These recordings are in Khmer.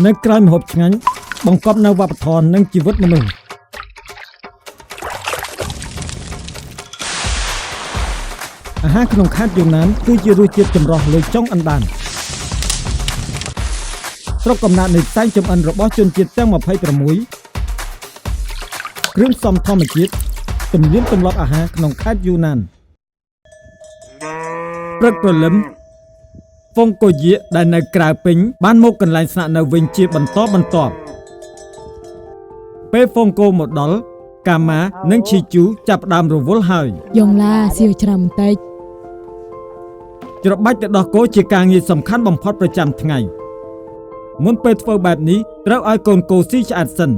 នៅក្រោយម្ហូបឆ្ងាញ់បង្កប់នូវវប្បធម៌និងជីវិតមនុស្សអាហារក្នុងខេត្តយូណានគឺជារសជាតិចម្រុះលើចុងអណ្ដានស្រុកកំណើតនៃផ្សែងចម្អិនរបស់ជនជាតិទាំង26គ្រឿងផ្សំធម្មជាតិទំនៀមទម្លាប់អាហារក្នុងខេត្តយូណានព្រឹកព្រលឹមហ្វុងកូយៀដែលនៅក្រៅពេញបានមកកន្លែងស្នាក់នៅវិញជាបន្តបន្ទាប់ពេលហ្វុងកូមកដល់កាម៉ានិងឈីជូចាប់ផ្ដើមរវល់ហើយ យ៉ងឡាសៀវច្រើនបន្តិច ច្របាច់ទឹកដោះគោជាការងារសំខាន់បំផុតប្រចាំថ្ងៃមុនពេលធ្វើបែបនេះត្រូវឲ្យកូនគោស៊ីឆ្អែតសិន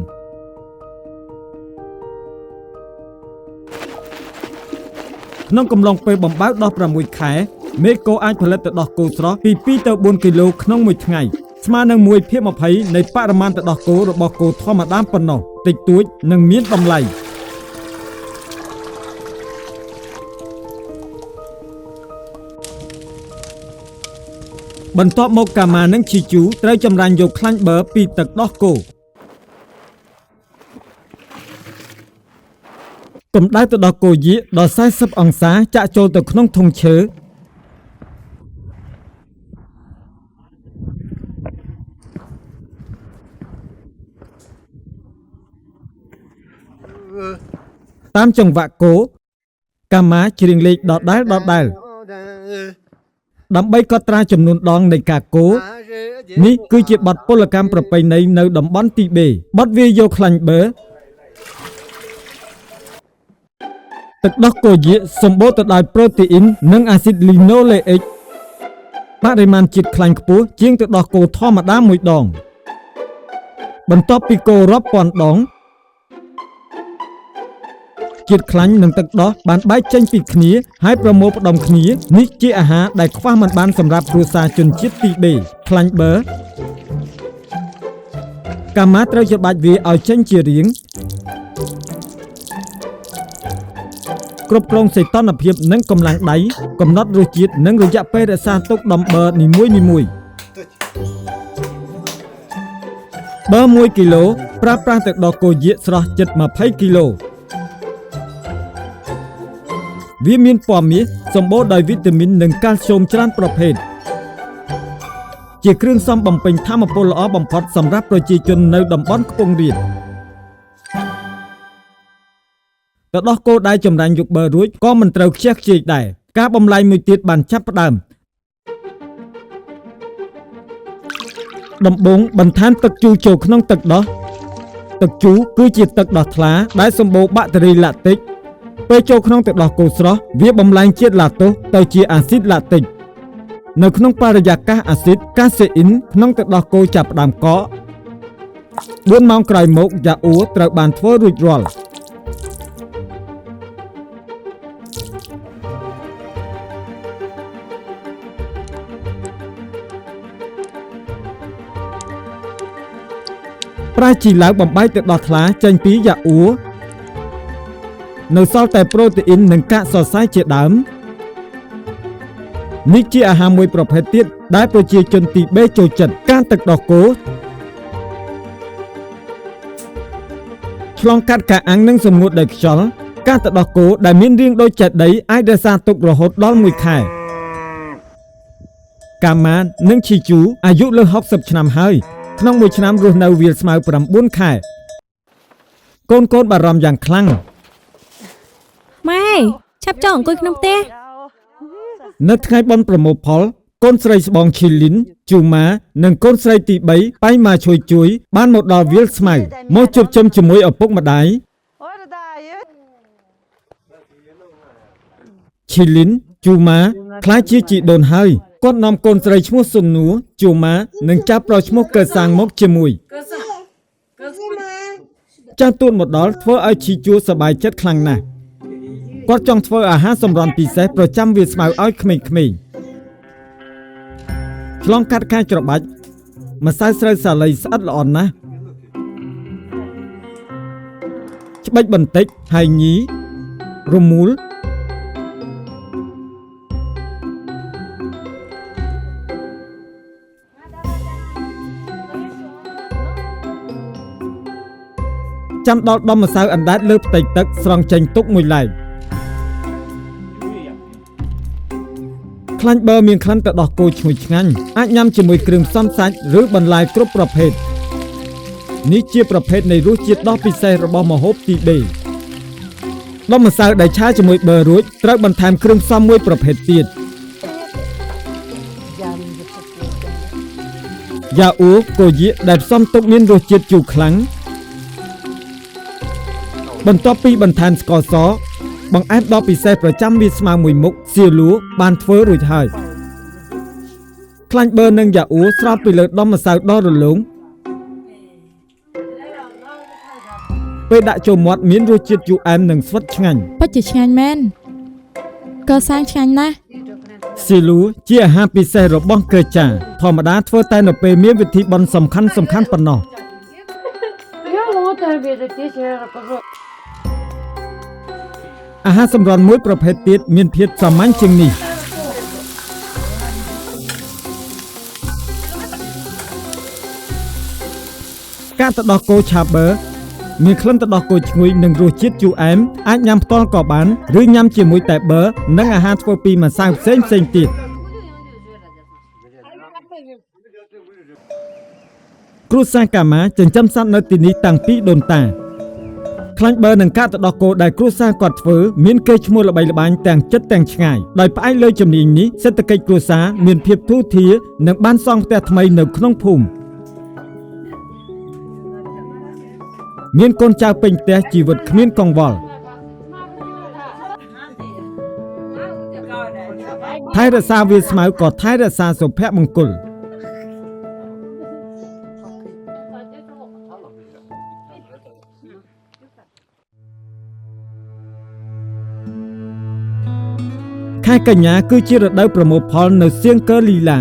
ក្នុងកំឡុងពេលបំបៅដោះ6ខែមេគោអាចផលិតទឹកដោះគោស្រស់ពី2ទៅ4គីឡូក្នុងមួយថ្ងៃស្មើនឹង1/20នៃបរិមាណទឹកដោះគោរបស់គោធម្មតាប៉ុណ្ណោះតិចតួចនិងមានតម្លៃ បន្ទាប់មកកាម៉ានិងឈីជូត្រូវចម្រាញ់យកខ្លាញ់ប៊ឺពីទឹកដោះគោកម្ដៅទឹកដោះគោយាកដល់40អង្សាចាក់ចូលទៅក្នុងធុងឈើតាមចង្វាក់គោកាម៉ាច្រៀងលេខដដែលដដែលដើម្បីកត់ត្រាចំនួនដងនៃការគោនេះគឺជាបទពលកម្មប្រពៃណីនៅតំបន់ទីបេបទវាយកខ្លាញ់ប៊ឺទឹកដោះគោយាកសម្បូរទៅដោយប្រូតេអ៊ីននិងអាស៊ីតលីណូលេអិកបរិមាណជាតិខ្លាញ់ខ្ពស់ជាងទឹកដោះគោធម្មតាមួយដងបន្ទាប់ពីគោរាប់ពាន់ដងជាតិខ្លាញ់និងទឹកដោះបានបែកចេញពីគ្នាហើយប្រមូលផ្ដុំគ្នានេះជាអាហារដែលខ្វះមិនបានសម្រាប់គ្រួសារជនជាតិទីបេខ្លាញ់ប៊ឺកាម៉ាត្រូវច្របាច់វាឲ្យចេញជារាងគ្រប់គ្រងសីតុណ្ហភាពនិងកម្លាំងដៃកំណត់រសជាតិនិងរយៈពេលរក្សាទុកដំបឺនីមួយៗប៊ឺ1គីឡូប្រើប្រាស់ទឹកដោះគោយាកស្រស់ជិត20គីឡូវាមានពណ៌មាសសម្បូរដោយវីតាមីននិងកាល់ស្យូមច្រើនប្រភេទជាគ្រឿងផ្សំបំពេញថាមពលល្អបំផុតសម្រាប់ប្រជាជននៅតំបន់ខ្ពង់រាបទឹកដោះគោដែលចម្រាញ់យកប៊ឺរួចក៏មិនត្រូវខ្ជះខ្ជាយដែរការបំលែងមួយទៀតបានចាប់ផ្ដើមដំបូងបន្ថែមទឹកជូរចូលក្នុងទឹកដោះទឹកជូរគឺជាទឹកដោះថ្លាដែលសម្បូរបាក់តេរីឡាក់ទិកពេលចូលក្នុងទឹកដោះគោស្រស់វាបំលែងជាតិឡាតូសទៅជាអាស៊ីតឡាទិកនៅក្នុងបរិយាកាសអាស៊ីតកាសេអ៊ីនក្នុងទឹកដោះគោចាប់ផ្ដើមកក4ម៉ោងក្រោយមកយ៉ាអ៊ូត្រូវបានធ្វើរួចរាល់ប្រើជីឡាវបំបែកទឹកដោះថ្លាចេញពីយ៉ាអ៊ូនៅសល់តែប្រូតេអ៊ីននិងកាកសរសៃជាដើមនេះជាអាហារមួយប្រភេទទៀតដែលប្រជាជនទីបេចូលចិត្តការទឹកដោះគោឆ្លងកាត់ការអាំងនិងសម្ងួតដោយខ្យល់ការទឹកដោះគោដែលមានរាងដូចចេតិយអាចរក្សាទុករហូតដល់1ខែកាម៉ានិងឈីជូអាយុលើស60ឆ្នាំហើយក្នុងមួយឆ្នាំរស់នៅវាលស្មៅ9ខែកូនៗបារម្ភយ៉ាងខ្លាំង ម៉ែឆាប់ចង់អង្គុយក្នុងផ្ទះ នៅថ្ងៃបុណ្យប្រមូលផលកូនស្រីស្បងឈីលីនជូម៉ានិងកូនស្រីទី3បៃម៉ាជួយជួយបានមកដល់វាលស្មៅមកជួបជុំជាមួយឪពុកម្ដាយឈីលីនជូម៉ាក្លាយជាជីដូនហើយគាត់នាំកូនស្រីឈ្មោះសុននួជូម៉ានិងចាប់ប្រុសឈ្មោះកើសាងមកជាមួយចាស់ទួតមកដល់ធ្វើឲ្យឈីជួសប្បាយចិត្តខ្លាំងណាស់គាត់ចង់ធ្វើអាហារសម្រន់ពិសេសប្រចាំវាលស្មៅឲ្យក្មេងៗឆ្លងកាត់ការច្របាច់ម្សៅស្រូវសាលីស្អិតល្អន់ណាស់ច្បិចបន្តិចហើយញីរមូល ចាំដល់ដុំម្សៅអណ្ដែតលើផ្ទៃទឹកស្រង់ចេញទុកមួយឡែកខ្លាញ់ប៊ឺមានក្លិនទឹកដោះគោឈ្ងុយឆ្ងាញ់អាចញ៉ាំជាមួយគ្រឿងផ្សំសាច់ឬបន្លែគ្រប់ប្រភេទនេះជាប្រភេទនៃរសជាតិដ៏ពិសេសរបស់ម្ហូបទីបេដុំម្សៅដែលឆាជាមួយប៊ឺរួចត្រូវបន្ថែមគ្រឿងផ្សំមួយប្រភេទទៀតយ៉ាអ៊ូកូយៀដែលផ្សំទុកមានរសជាតិជូរខ្លាំងបន្ទាប់ពីបន្ថែមស្ករសបង្អែមដ៏ពិសេសប្រចាំវាស្មៅមួយមុខសៀលួបានធ្វើរួចហើយខ្លាញ់ប៊ឺនិងយ៉ាអ៊ូស្រោបពីលើដុំម្សៅដ៏រលោងពេលដាក់ចូលមាត់មានរសជាតិជូរអែមនិងស្វិតឆ្ងាញ់ ពិតជាឆ្ងាញ់មែនក៏សាងឆ្ងាញ់ណាស់ សៀលួជាអាហារពិសេសរបស់ក្រិចចាធម្មតាធ្វើតែនៅពេលមានវិធីបុណ្យសំខាន់សំខាន់ប៉ុណ្ណោះអាហារសម្រន់មួយប្រភេទទៀតមានភាពសាមញ្ញជាងនេះកាកទឹកដោះគោឆាប៊ឺមានក្លិនទឹកដោះគោឈ្ងុយនិងរសជាតិជូរអែមអាចញ៉ាំផ្ទាល់ក៏បានឬញ៉ាំជាមួយតែប៊ឺនិងអាហារធ្វើពីម្សៅផ្សេងផ្សេងទៀតគ្រួសារកាម៉ាចិញ្ចឹមសត្វនៅទីនេះតាំងពីដូនតាខ្លាញ់ប៊ឺនិងកាកទឹកដោះគោដែលគ្រួសារគាត់ធ្វើមានកេរ្តិ៍ឈ្មោះល្បីល្បាញទាំងចិត្តទាំងឆ្ងាយដោយផ្អែកលើជំនាញនេះសេដ្ឋកិច្ចគ្រួសារមានភាពធូរធារនិងបានសង់ផ្ទះថ្មីនៅក្នុងភូមិមានកូនចៅពេញផ្ទះជីវិតគ្មានកង្វល់ថែរក្សាវាស្មៅក៏ថែរក្សាសុភមង្គលខែកញ្ញាគឺជារដូវប្រមូលផលនៅសៀងកើលីឡា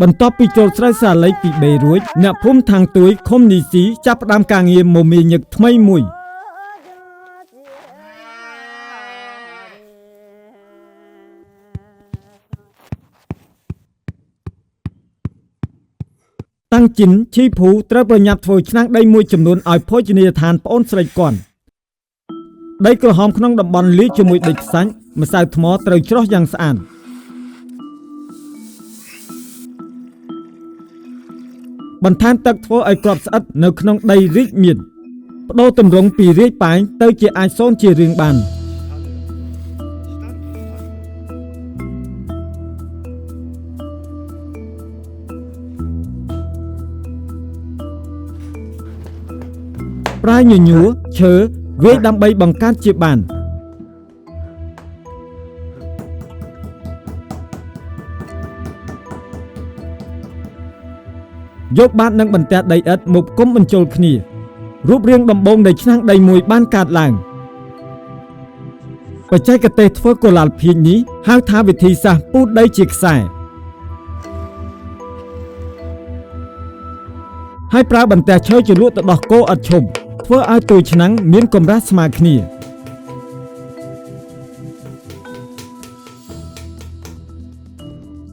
បន្ទាប់ពីចូលស្រូវសាលីទី3រួចអ្នកភូមិខាងទួយឃុំនីស៊ីចាប់ផ្ដើមការងារមមាញឹកថ្មីមួយតាំងជីនឈីភូត្រូវប្រញាប់ធ្វើឆ្នាំងដីមួយចំនួនឲ្យភោជនីយដ្ឋានប្អូនស្រីគាត់ដីក្រហមក្នុងតំបន់លាយជាមួយដីខ្សាច់ម្សៅថ្មត្រូវច្រោះយ៉ាងស្អាតបន្ថែមទឹកធ្វើឲ្យគ្រាប់ស្អិតនៅក្នុងដីរីកមានបដូរទម្រង់ពីរាយប៉ាយទៅជាអាចសូនជារឿងបានប្រើញញួរឈើវាយដើម្បីបង្កើតជាបានយកបាតនិងបន្ទះដីឥដ្ឋមកគុំបញ្ចូលគ្នារូបរាងដំបូងនៃឆ្នាំងដីមួយបានកើតឡើងបច្ចេកទេសធ្វើកុលាលភាជន៍នេះហៅថាវិធីសាស្ត្រពូតដីជាខ្សែហើយប្រើបន្ទះឈើជ្រលក់ទៅដោះគោឥតឈប់ធ្វើឲ្យទូឆ្នាំងមានកម្រាស់ស្មើគ្នា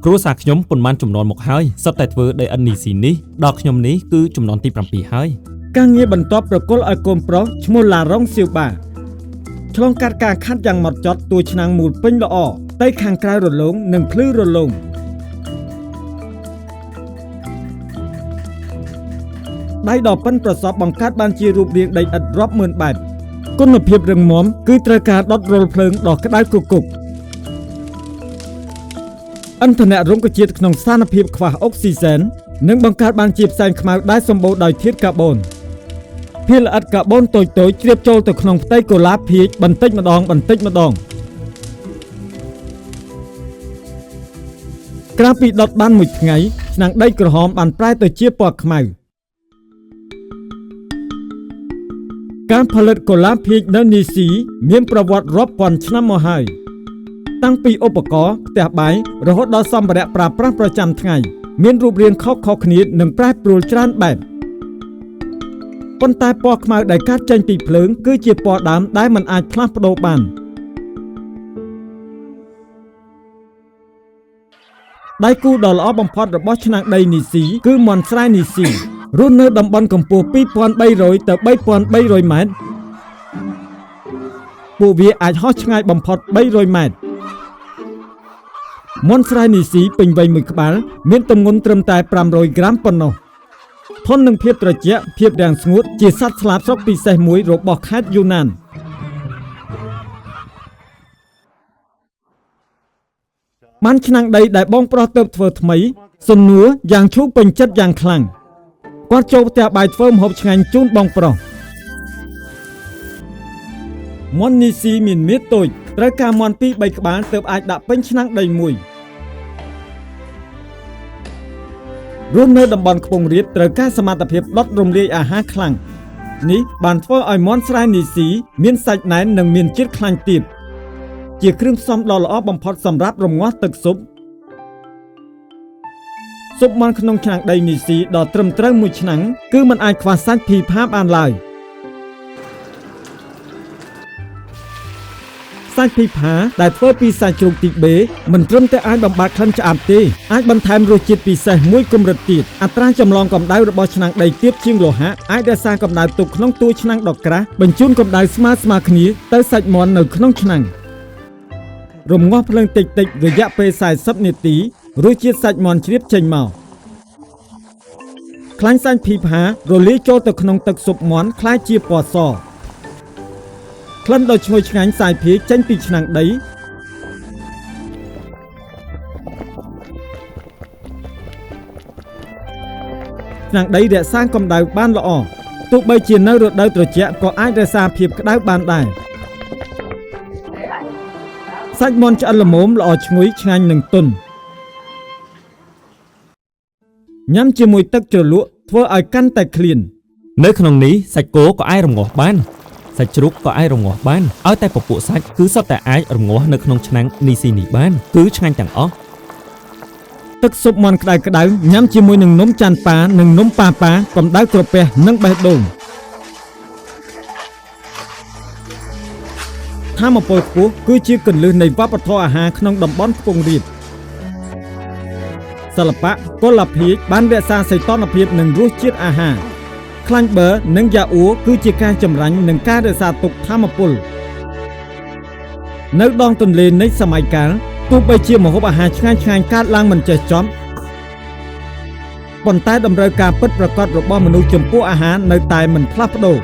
គ្រួសារខ្ញុំប៉ុន្មានចំនួនមកហើយសុទ្ធតែធ្វើដីឥដ្ឋនីស៊ីនេះដល់ខ្ញុំនេះគឺចំនួនទី7ហើយ ការងារបន្ទាប់ប្រគល់ឲ្យកូនប្រុសឈ្មោះឡារ៉ុងសៀវបាឆ្លងកាត់ការខាត់យ៉ាងម៉ត់ចត់តួឆ្នាំងមូលពេញល្អផ្ទៃខាងក្រៅរលោងនិងភ្លឺរលោងដៃដ៏ប៉ិនប្រសប់បង្កើតបានជារូបរាងដីឥដ្ឋរាប់ម៉ឺនបែបគុណភាពរឹងមាំគឺត្រូវការដុតរលភ្លើងដ៏ក្តៅគគុកឥន្ធនៈរុក្ខជាតិក្នុងស្ថានភាពខ្វះអុកស៊ីសែននិងបង្កើតបានជាផ្សែងខ្មៅដែលសម្បូរដោយធាតុកាបូនភាគល្អិតកាបូនតូចៗជ្រាបចូលទៅក្នុងផ្ទៃកូឡាភាជបន្តិចម្ដងបន្តិចម្ដងក្រៅពីដុតបានមួយថ្ងៃឆ្នាំងដីក្រហមបានប្រែទៅជាពណ៌ខ្មៅការផលិតកូឡាភាជនៅនីស៊ីមានប្រវត្តិរាប់ពាន់ឆ្នាំមកហើយតាំងពីឧបករណ៍ផ្ទះបាយរហូតដល់សម្ភារៈប្រើប្រាស់ប្រចាំថ្ងៃមានរូបរាងខុសៗគ្នានិងប្រែប្រួលច្រើនបែបប៉ុន្តែពណ៌ខ្មៅដែលកាត់ចេញពីភ្លើងគឺជាពណ៌ដើមដែលមិនអាចផ្លាស់ប្ដូរបាន ដៃគូដ៏ល្អបំផុតរបស់ឆ្នាំងដីនីស៊ីគឺមាន់ស្រែនីស៊ីរស់នៅតំបន់កម្ពស់2300ទៅ3300ម៉ែត្រពួកវាអាចហោះឆ្ងាយបំផុត300ម៉ែត្រមាន់ស្រែនីស៊ីពេញវ័យមួយក្បាលមានទម្ងន់ត្រឹមតែ500ក្រាមប៉ុណ្ណោះធន់នឹងភាពត្រជាក់ភាពរាំងស្ងួតជាសត្វស្លាបស្រុកពិសេសមួយរបស់ខេត្តយូណានបានឆ្នាំងដីដែលបងប្រុសទៅធ្វើថ្មីសំណួរយ៉ាងឈូពេញចិត្តយ៉ាងខ្លាំងគាត់ចូលផ្ទះបាយធ្វើម្ហូបឆ្ងាញ់ជូនបងប្រុសមាន់នីស៊ីមានមាឌតូចត្រូវការមាន់2 3ក្បាលទើបអាចដាក់ពេញឆ្នាំងដីមួយរស់នៅតំបន់ខ្ពង់រាបត្រូវការសមត្ថភាពដុតរំលាយអាហារខ្លាំងនេះបានធ្វើឲ្យមាន់ស្រែនីស៊ីមានសាច់ណែននិងមានជាតិខ្លាញ់ទាបជាគ្រឿងផ្សំដ៏ល្អបំផុតសម្រាប់រំងាស់ទឹកស៊ុបស៊ុបមាន់ក្នុងឆ្នាំងដីនីស៊ីដ៏ត្រឹមត្រូវមួយឆ្នាំងគឺមិនអាចខ្វះសាច់ភីផាបានឡើយសាច់ភីផាដែលធ្វើពីសាច់ជ្រូកទីបេមិនត្រឹមតែអាចបំបាត់ក្លិនឆ្អាបទេអាចបន្ថែមរសជាតិពិសេសមួយកម្រិតទៀតអត្រាចម្លងកម្ដៅរបស់ឆ្នាំងដីទាបជាងលោហៈអាចរក្សាកម្ដៅទុកក្នុងទូឆ្នាំងដ៏ក្រាស់បញ្ជូនកម្ដៅស្មើៗគ្នាទៅសាច់មាន់នៅក្នុងឆ្នាំងរំងាស់ភ្លើងតិចៗរយៈពេល40នាទីរសជាតិសាច់មាន់ជ្រាបចេញមកខ្លាញ់សាច់ភីផារលាយចូលទៅក្នុងទឹកស៊ុបមាន់ក្លាយជាពណ៌សក្លិនដ៏ឈ្ងុយឆ្ងាញ់សាយភាយចេញពីឆ្នាំងដីឆ្នាំងដីរក្សាកម្ដៅបានល្អទោះបីជានៅរដូវត្រជាក់ក៏អាចរក្សាភាពក្ដៅបានដែរសាច់មាន់ឆ្អិនល្មមល្អឈ្ងុយឆ្ងាញ់និងទន់ញ៉ាំជាមួយទឹកជ្រលក់ធ្វើឲ្យកាន់តែឃ្លាន នៅក្នុងនេះសាច់គោក៏អាចរំងាស់បានសាច់ជ្រូកក៏អាចរំងាស់បានឲ្យតែពពួកសាច់គឺសុទ្ធតែអាចរំងាស់នៅក្នុងឆ្នាំងនីស៊ីនេះបានគឺឆ្ងាញ់ទាំងអស់ ទឹកស៊ុបមាន់ក្តៅៗញ៉ាំជាមួយនឹងនំចាន់ប៉ានិងនំប៉ាប៉ាកម្ដៅក្រពះនិងបេះដូងធម្មពលខ្ពស់គឺជាគន្លឹះនៃវប្បធម៌អាហារក្នុងតំបន់ខ្ពង់រាបសិល្បៈកុលភាជបានរក្សាសីតុណ្ហភាពនិងរសជាតិអាហារខ្លាញ់ប៊ឺនិងយ៉ាអួគឺជាការចម្រាញ់និងការរក្សាទុកធម្មពលនៅដងទន្លេនៃសម័យកាលទោះបីជាម្ហូបអាហារឆ្ងាញ់ៗកើតឡើងមិនចេះចប់ប៉ុន្តែតម្រូវការពិតប្រាកដរបស់មនុស្សចំពោះអាហារនៅតែមិនផ្លាស់ប្ដូរ។